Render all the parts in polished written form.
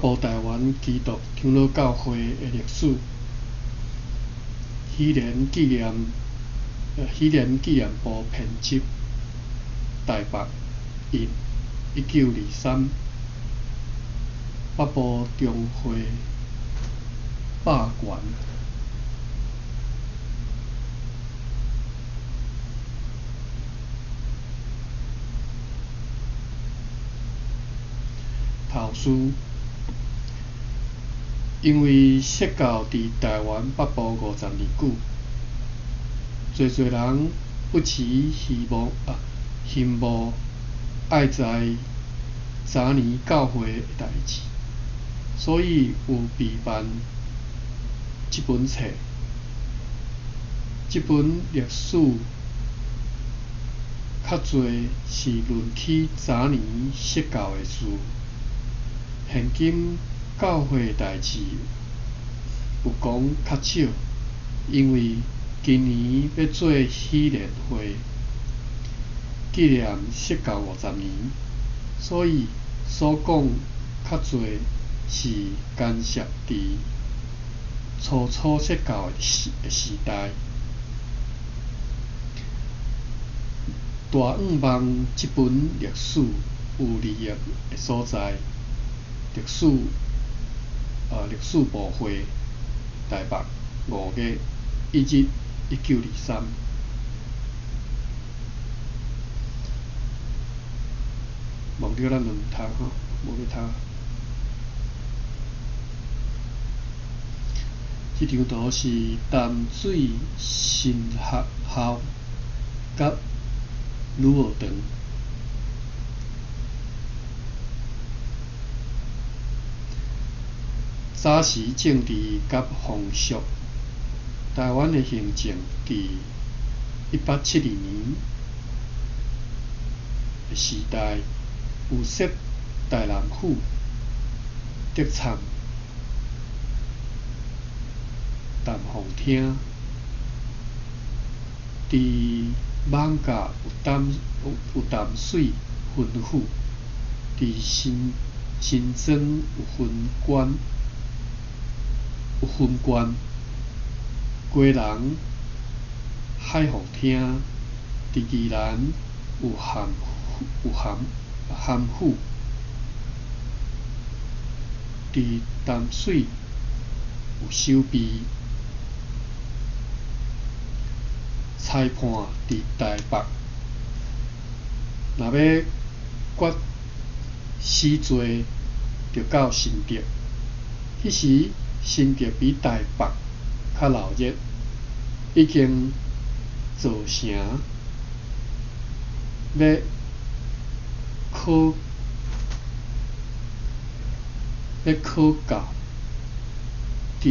部台灣基督長老教會的歷史，禧年紀念禧年紀念簿編輯，台北印，1923，北部中會百元。投書，因為釋教佇台灣北部50年久，濟濟人不時希望啊，羨慕愛知早年教會的代誌，所以有備辦這本冊。這本歷史較濟是論起早年釋教的事。現今教會的代誌有講較少，因為今年欲做禧年會，紀念釋教50年，所以所講較濟是干涉佇初初釋教的時代。大向望這本歷史有利益的所在。歷史歷史部會，台北5月1日，1923。忘了咱就毋讀吼，無欲讀。這張圖是淡水新學校佮女學堂。早時政治佮風俗，台灣的行政佇1872年的時代，有設台南府、竹塹、南鳳廳，佇艋舺有淡水分府，佇新莊有分縣。有分縣，基隆海防廳，佇宜蘭有函府，佇淡水有守備，裁判佇台北，若欲決死罪，著到新竹，彼時。新竹比台北較鬧熱，已經造成欲考欲考教，著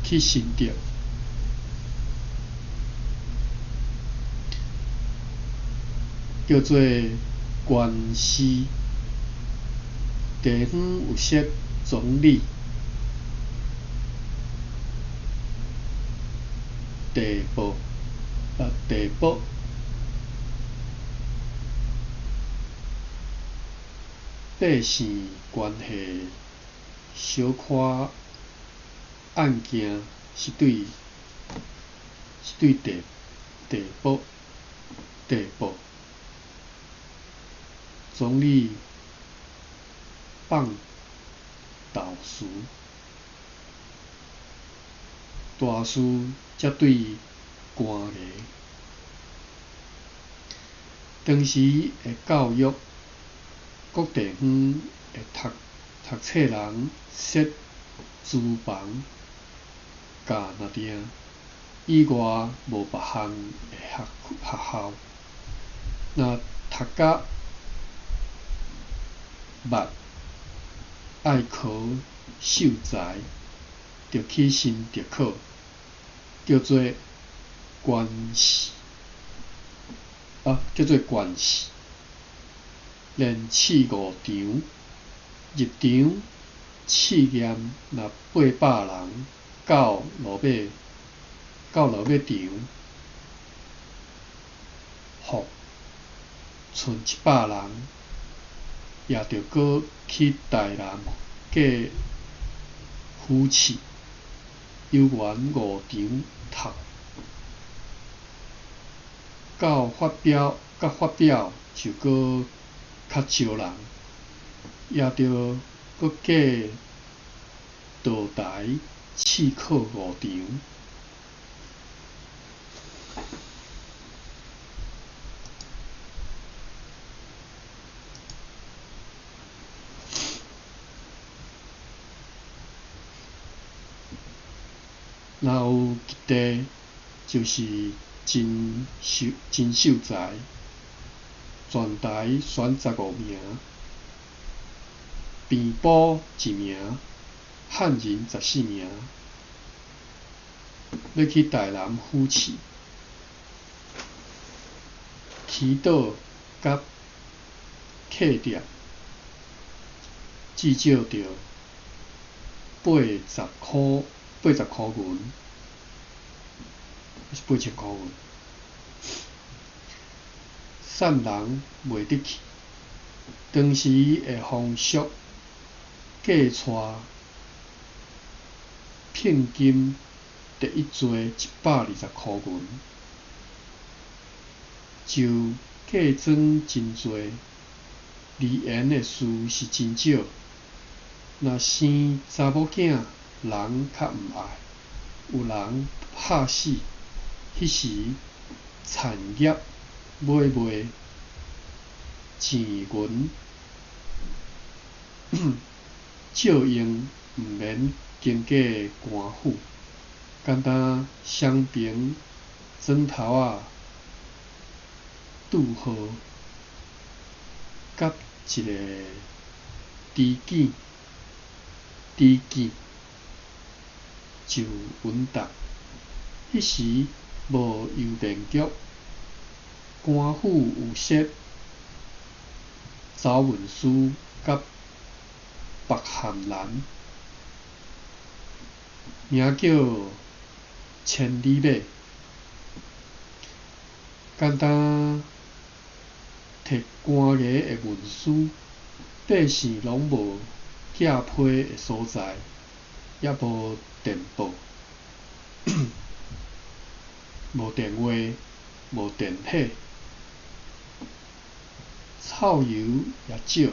去新竹，叫做關司，地方有設總理。地堡啊，地堡，百姓關係小可案件是對地堡地堡總理放豆豉，大事才對官衙。當時的教育，各地方的讀冊人設書房教若定，以外無別項的學校。若讀甲捌，愛考秀才，著去新竹考，叫做關試，啊，叫做關試。連試五場，入場試驗若800人，到落尾場，予賰100人，也著閣去台南过府试，犹原五场头，到发表甲发表就阁较少人，也著阁过道台试考五场。若有及第，就是真秀才，全台选15名，平埔一名，汉人14名，欲去台南府试，起岛佮客店，至少著80箍。80箍银，抑是8000箍银，散人袂得去。当时的风俗，嫁娶聘金第一济120箍银，就嫁妆真济，离言的事是真少。若生查某囝，人较毋爱，有人拍死。彼时产业买卖钱银照用，毋免经过官府，敢若双平砖头仔拄好，佮一个猪囝猪囝就稳当。彼时无邮电局，官府有设走文司佮北汉南，名叫千里马，简单提官衙的文书，百姓拢无寄批的所在，也无电报，无电话，无电火，臭油也少，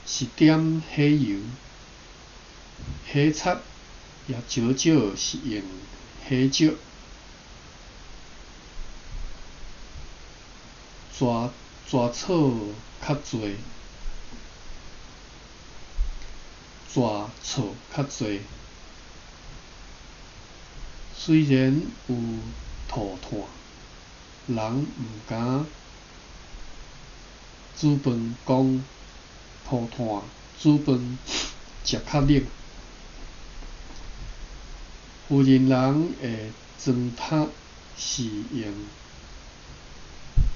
是点火油，火柴也少少是用火石，蛇蛇草较济，蛇草较济。虽然有涂炭，人毋敢煮饭，讲涂炭煮饭食较冷。富人人的砖塔是用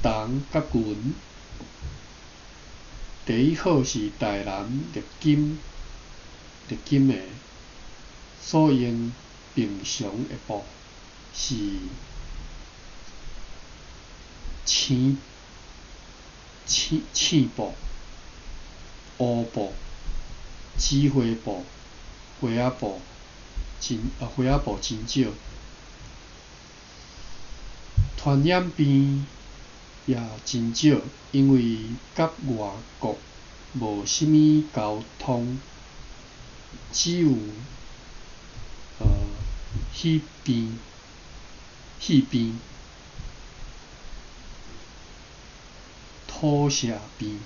铜佮银。第一好是台南绿金，绿金的所用平常的布是青青青布、乌布、紫花布、花仔布，花仔布真少。传染病也真少，因为佮外国无啥物交通，只有彼边彼边土舍病，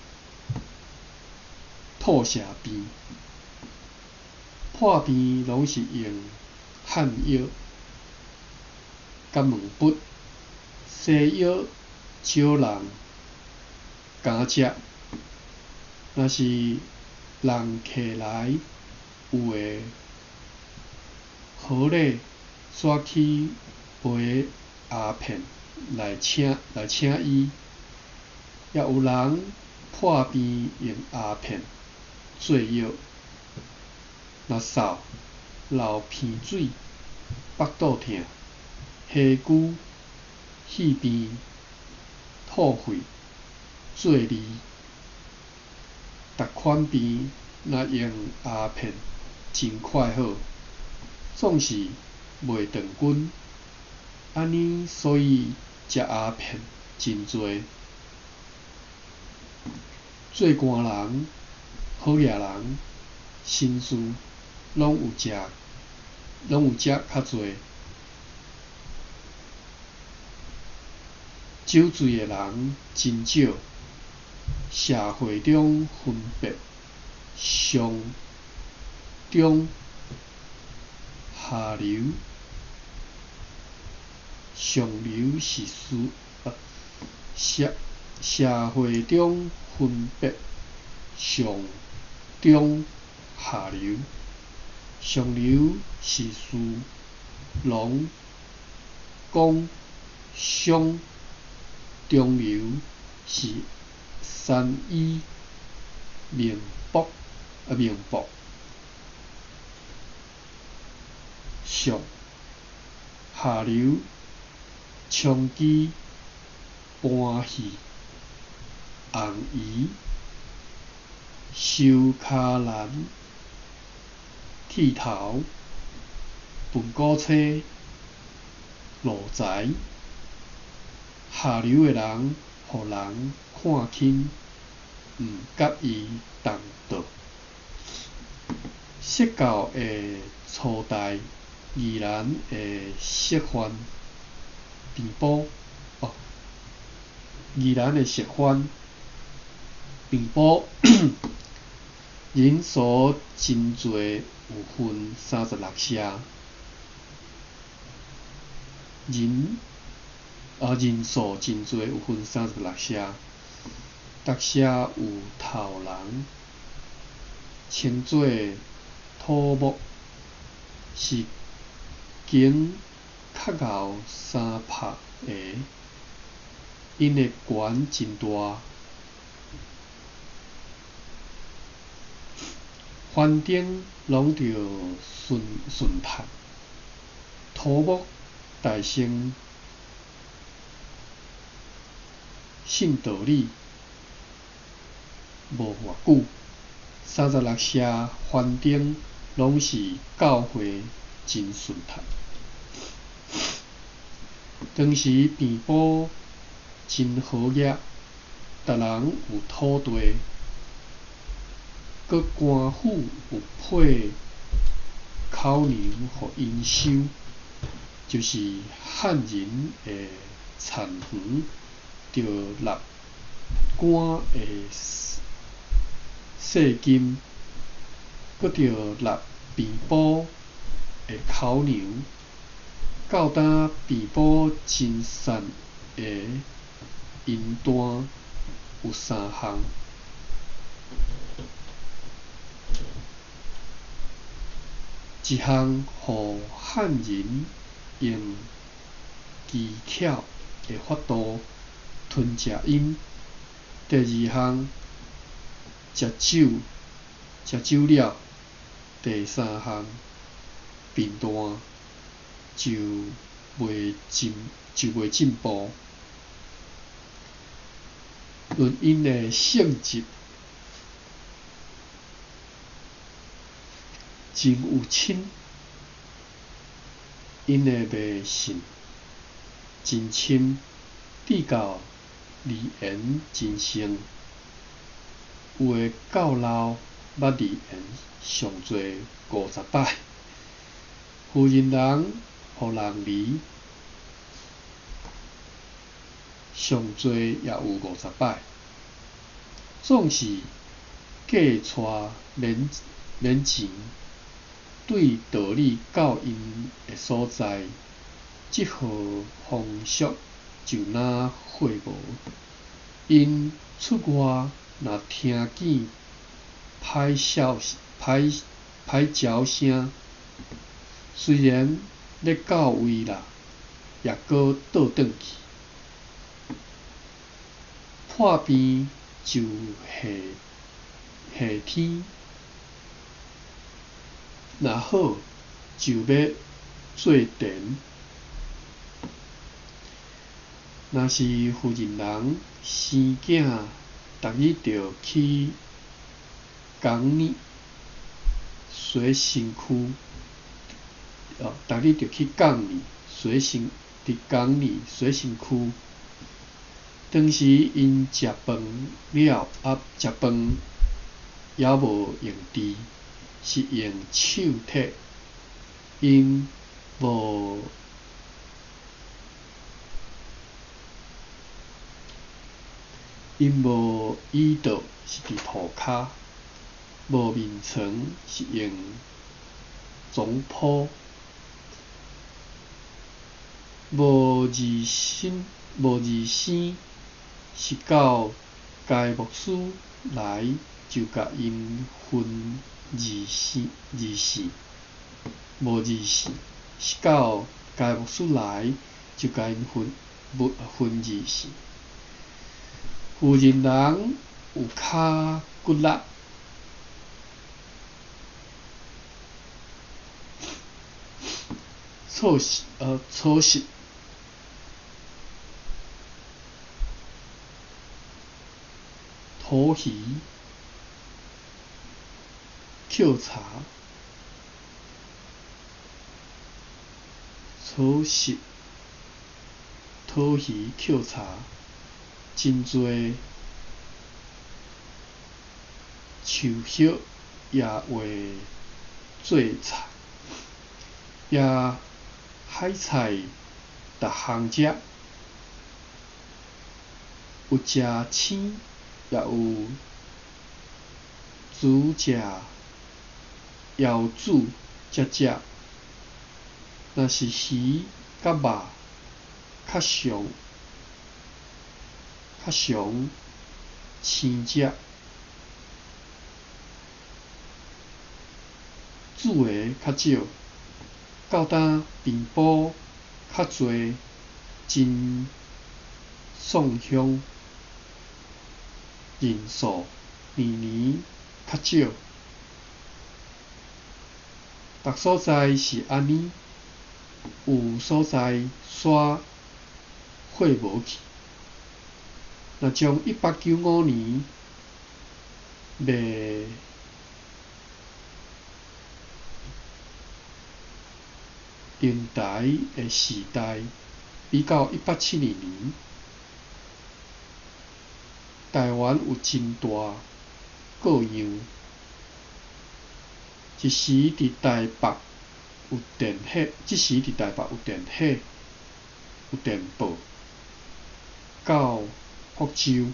吐泻病，破病拢是用汉药佮问笔，西药少人敢食。若是人客来，有的好礼煞去买鸦片来请医，也有人破病用鸦片做药。若嗽流鼻水、腹肚疼、下膻、气病、吐血、做痢，逐款病若用鴉片真快好，總是袂斷根，按呢所以食鴉片真濟。做官人、好額人、紳士攏有食，攏有食較濟。酒醉的人真少，社會中分別上中下流，上流是事，社會中分別上中下流，上流是士、農、工、商。中流是山醫、命卜、命卜。上下流娼妓、搬戲、紅姨、收跤蘭、剃頭、笨古車、奴才。下流的人，予人看輕，毋佮伊同道。說教的粗大，宜蘭的釋範，平埔哦，宜蘭的釋範，平埔人數真濟，有分36社，人。人數真濟，有分36社，逐社有頭人，稱做土木，是經較𠢕300个，𪜶的權真大。反正攏著順順趁。土木大乘信道理無偌久，36社反正攏是教會真順趁。當時平埔真好額，逐人有土地，閣官府有批口糧予𪜶收，就是漢人的田園。著納官的稅金，閣著納平埔的口糧。到今平埔真散的銀單有三項，一項予漢人用機巧的法度吞食𪜶，第二項食酒，食酒了，第三項貧惰就袂進步。論𪜶的性質，真有親，𪜶的迷信真深，至到離緣真盛，有的到老捌離緣上濟50擺。婦人人予人離上濟也有50擺，總是嫁娶免錢，對道理到𪜶的所在，這號風俗就若貨無。𪜶出外若聽見歹笑歹歹鸟聲，雖然欲到位啦，也閣倒轉去。破病就夏夏天，若好就欲做田。若是婦人人生囝，逐日著去工呢，洗身軀，哦，逐日著去工里洗身，佇工里洗身軀。當時𪜶食飯了，啊，食飯猶無用箸，是用手提，𪜶無𪜶無椅桌，是佇塗跤，無眠床，是用床鋪，無字身，無字生，是到該牧師來就共𪜶分字姓字姓，無字姓，是到該牧師來就共𪜶分分字姓。婦人人有跤骨力，措施措施，塗魚，抾柴，草食，塗魚抾柴，真濟樹葉也畫做菜，也海菜逐項食，有食青，也有煮食，也有煮才食。若是魚佮肉，較常較常生食，煮的較少。到今平埔較濟真宋鄉人數年年較少。逐所在是按呢，有所在煞貨無去。若將1895年賣靈台的時代，比較1872年，台灣有真大過樣。一時佇台北有電火，這時佇台北有電火，有電報，到福州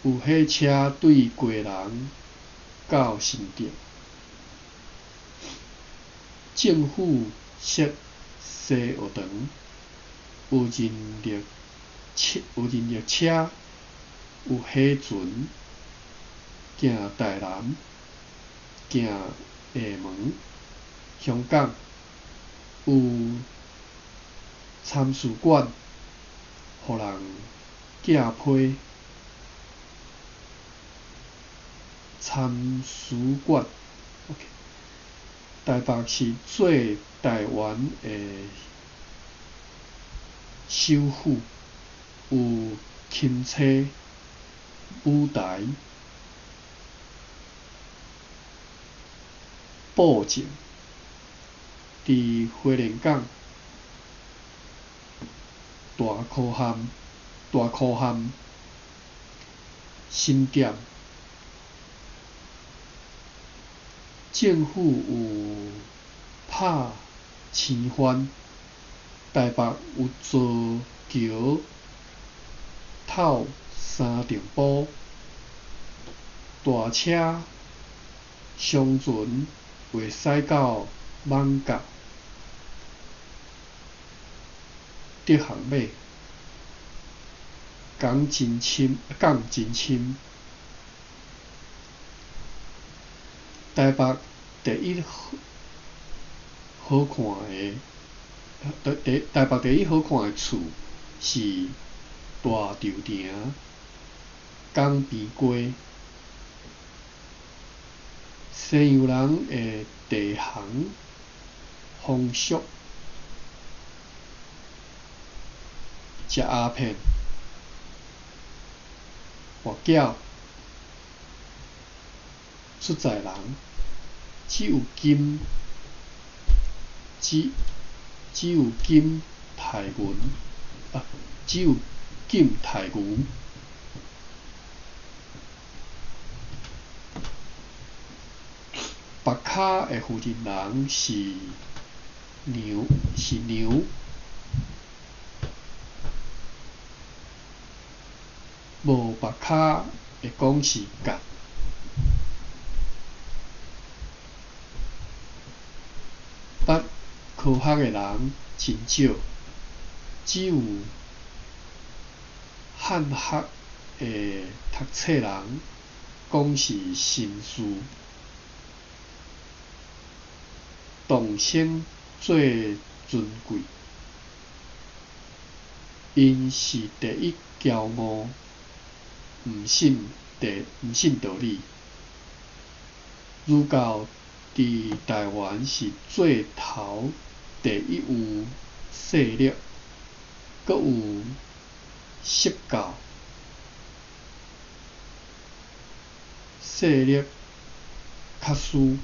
有火車對基隆到新竹。政府設西學堂，有人力車，有人力車，有火船，行台南，行廈門、香港，有參事館，予人寄批。參事館，OK。台北是做台灣的首府，有琴車、舞台、布政，佇花蓮港、大箍崁、大箍崁、新店，政府有拍青番，台北有造橋透三重埔，大車商船會駛到艋舺，竹行馬，港真深，港真深。台北第一好看的，第台北第一好看的厝是大稻埕港邊街。西洋人的地行風俗，食鴉片，跋筊。出在人，只有金只只有金刣銀啊，只有金刣牛。白跤的负责人是娘，是娘。无白跤会讲是角。捌科学的人真少，只有汉学的读册人讲是心事。动生做尊贵，𪜶是第一骄傲，毋信道理。儒教伫台湾是做头第一有势力，阁有释教势力较输。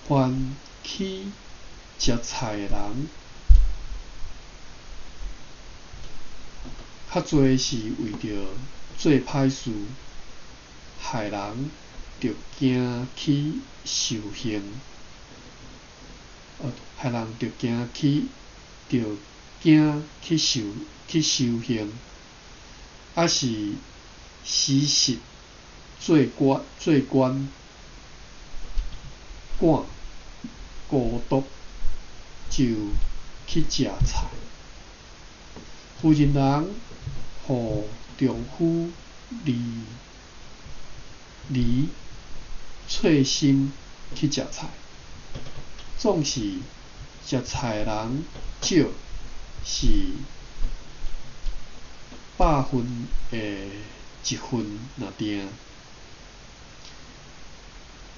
凡去食菜的人，较济是为著做歹事，害人著惊去受刑，害人著惊去著惊去受去受刑，抑是时实做官做官赶孤独就去食菜。负责人予丈夫离离翠心去食菜，总是食菜的人少，是百份的一份若定。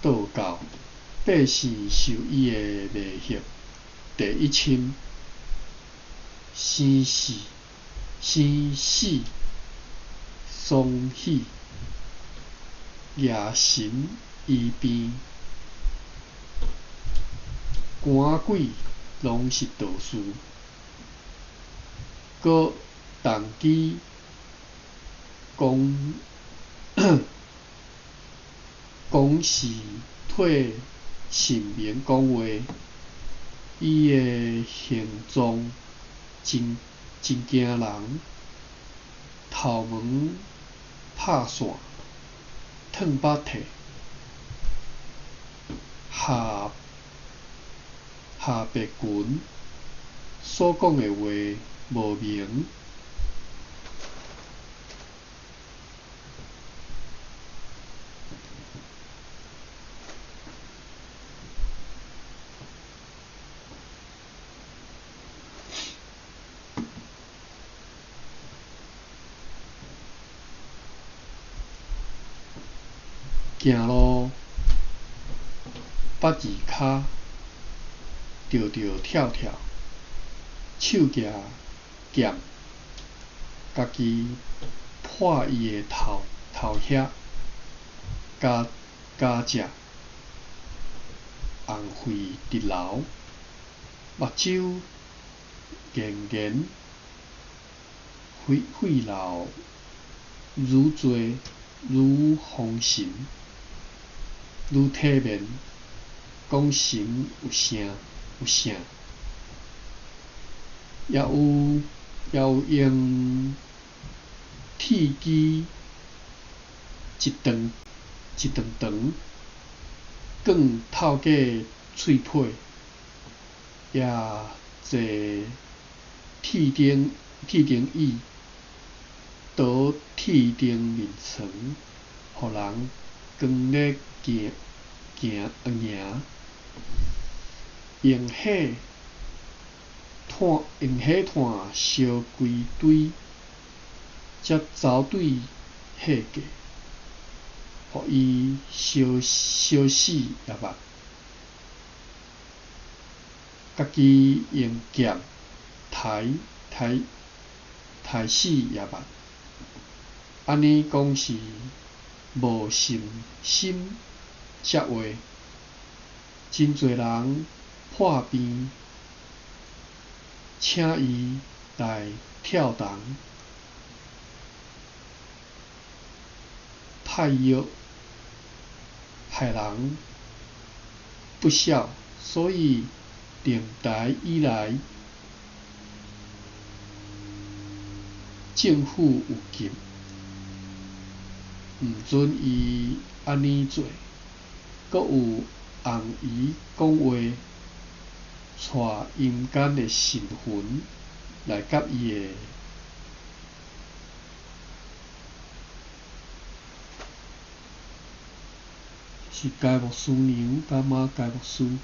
道教百姓受伊的威胁第一深，生死生死双喜，夜神医病，官鬼拢是道士，阁动机讲讲是替神明讲话，伊的形状真真惊人，头毛拍线，烫腹体，下下白裙，所讲的话无明。行路捌二跤，著著跳跳，手举剑，家己破伊的头头遐，加加食，红肺直流，目睭圆圆，血流愈济愈风神。愈体面，讲神有啥有啥，也有也有用铁支一长一长长，卷透过喙皮，也坐铁钉铁钉椅，倒铁钉眠床，予人光咧行行行，用火炭用火炭烧规堆，才走对火架，予伊烧烧死也捌。家己用剑刣刣刣死也捌。按呢講是無信心這話，真濟人破病，請伊來跳銅派藥，害人不小，所以靈台以來，政府有禁，毋准伊按呢做。閣有紅姨講話，帶陰間的神魂來佮伊的是該牧師娘佮馬該牧師。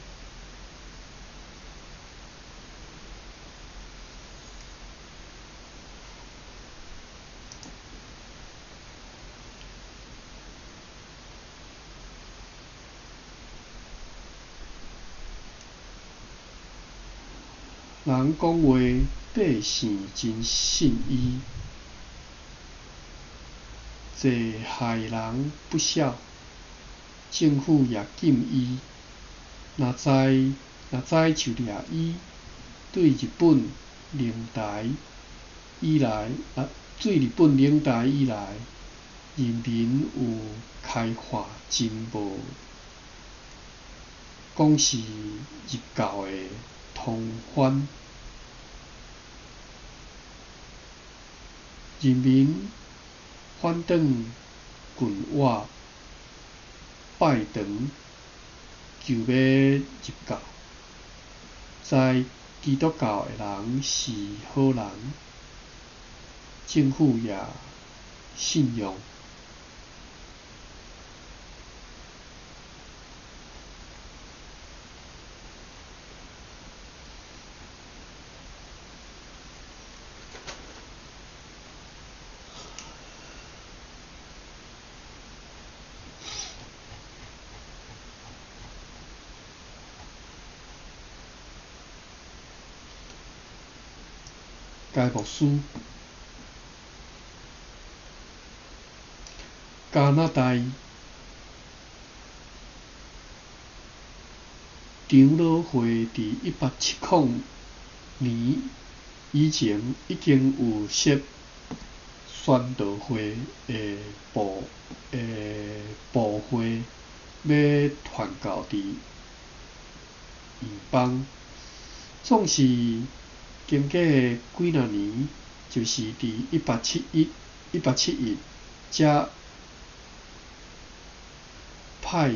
人講話，百姓真信伊，濟害人不小，政府也禁伊，若知若知就掠伊。對日本靈台以來，對日本領台以來，人民有開化真無講是入教的通番。人民反轉近倚拜堂，求欲入教，知基督教的人是好人，政府也信仰。該牧師，加拿大長老會佇1870年以前已經有設宣道會的部的部會，欲傳教佇異邦，總是經過幾若年，就是佇1871才派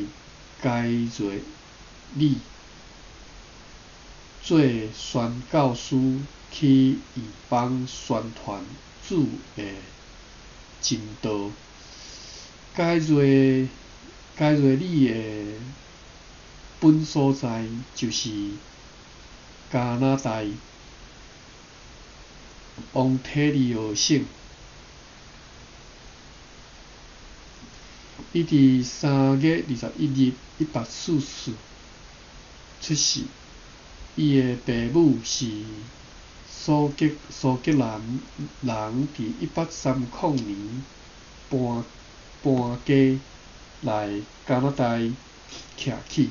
該瑞理做宣教師去異邦宣傳主的真道。該瑞該瑞理的本所在就是加拿大翁體里奧省。伊佇3月21日1844出世。伊的爸母是蘇格蘭人，佇1830年搬家來加拿大徛起。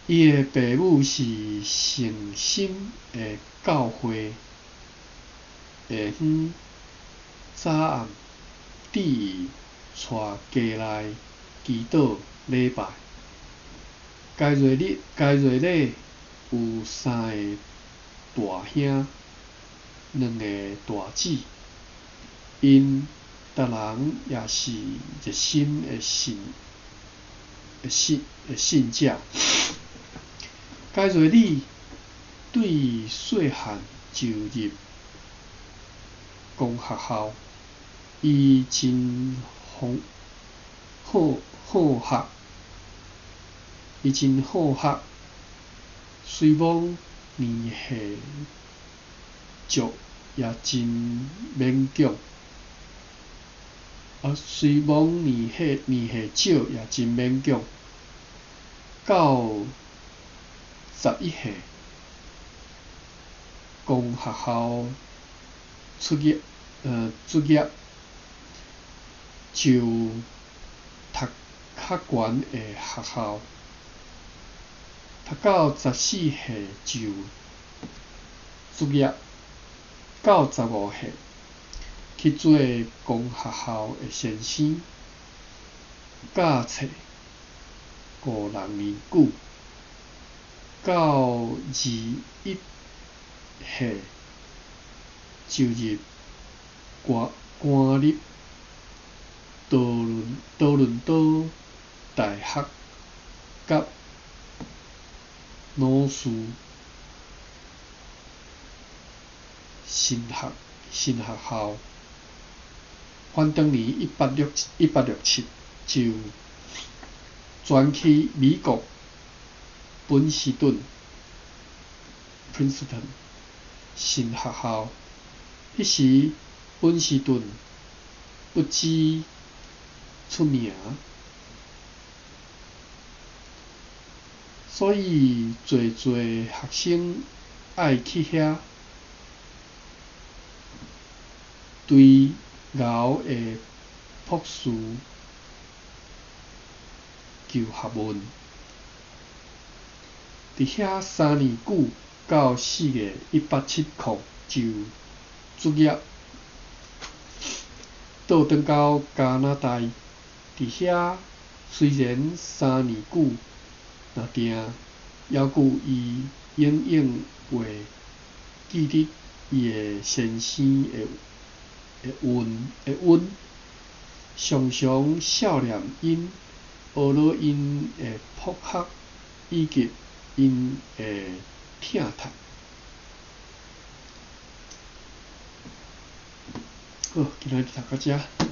伊的爸母是聖心的教會，下昏早暗致伊帶家來祈禱禮拜。該瑞理有三个大兄，兩個大姊，𪜶逐人也是熱心的信的信的信者。該瑞理對細漢就入公學校，伊真好好學，伊真好學，雖罔年歲少，也真勉強。雖罔年歲少，也真勉強。到11歲，公學校出業卒業就讀較懸的學校，讀到14歲就卒業，到15歲去做公學校的先生，教冊五六年久，到21歲就入官立多倫多大學佮魯士神學校。反轉年1867就轉去美國本士頓（Princeton）神學校。彼時本士頓不止出名，所以濟濟學生愛去遐追牛的博士求學問。佇遐3年久，到4月1870就卒業，倒轉到加拿大。佇遐雖然3年久若定，猶閣伊永遠會記得伊的先生的恩，常常數念𪜶，學了𪜶的博學以及𪜶的疼待。好，今仔日讀到遮。